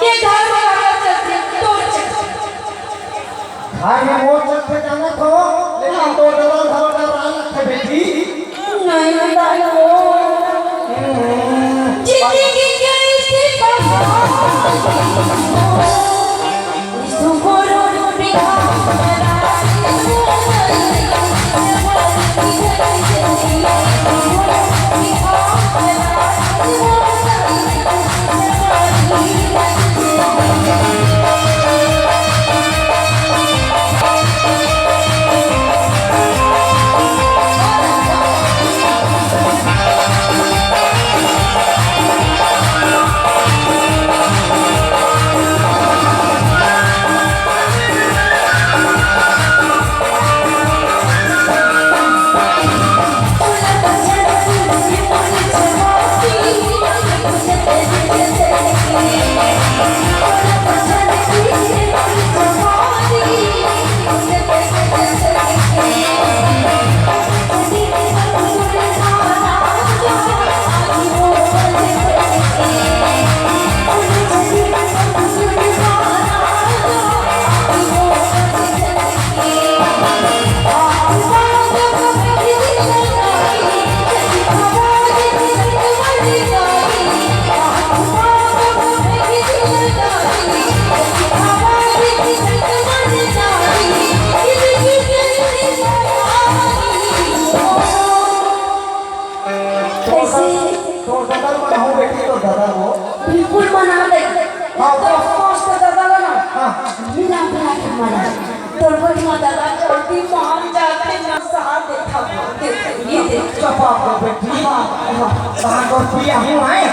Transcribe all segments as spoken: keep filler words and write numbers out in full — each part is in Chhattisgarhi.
ये घर में अगर चलते, तोर चलते। घर में मोर चलते जाना तो, लेकिन तोर दलाल घर का राज रखे बेटी। नहीं, नहीं, नहीं। जिंदगी के इसी बहार। कैसे? तोर ददा मनाहूँ बेटी, तोर ददा वो। बिल्कुल मना ले। हाँ, तो मस्त ददा ला ना। हाँ। मिला मिला के मना। तोर बड़ी माँ ददा जल्दी मान जाते ना, सहा देखा, देख, ये देख। चुप हो बेटी। हाँ, हाँ। कहाँ को पिया हूँ, हैं?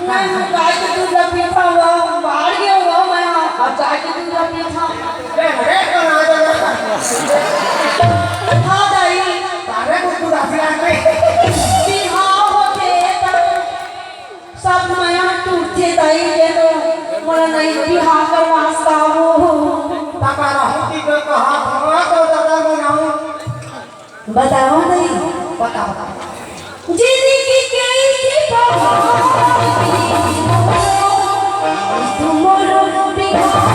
मैं गाय के दूध ला पीता हुआ, बाहर गया हुआ मैं, हाँ, अब गाय के दूध ला पीता। ले, ले, तो ना दे ना। हाँ, दाई। तारे को तू राजी आ गई। बिहाव होथे त सब मया टूटथे दाई, ये तो मोला नहीं बिहाव करवा साहू। तब रहूं की जो कहा, हमरा तो ददा मनाहूँ। बताओ नहीं। बता, बता। जिंदगी के इसी बहार। तुम मोरो बिहाव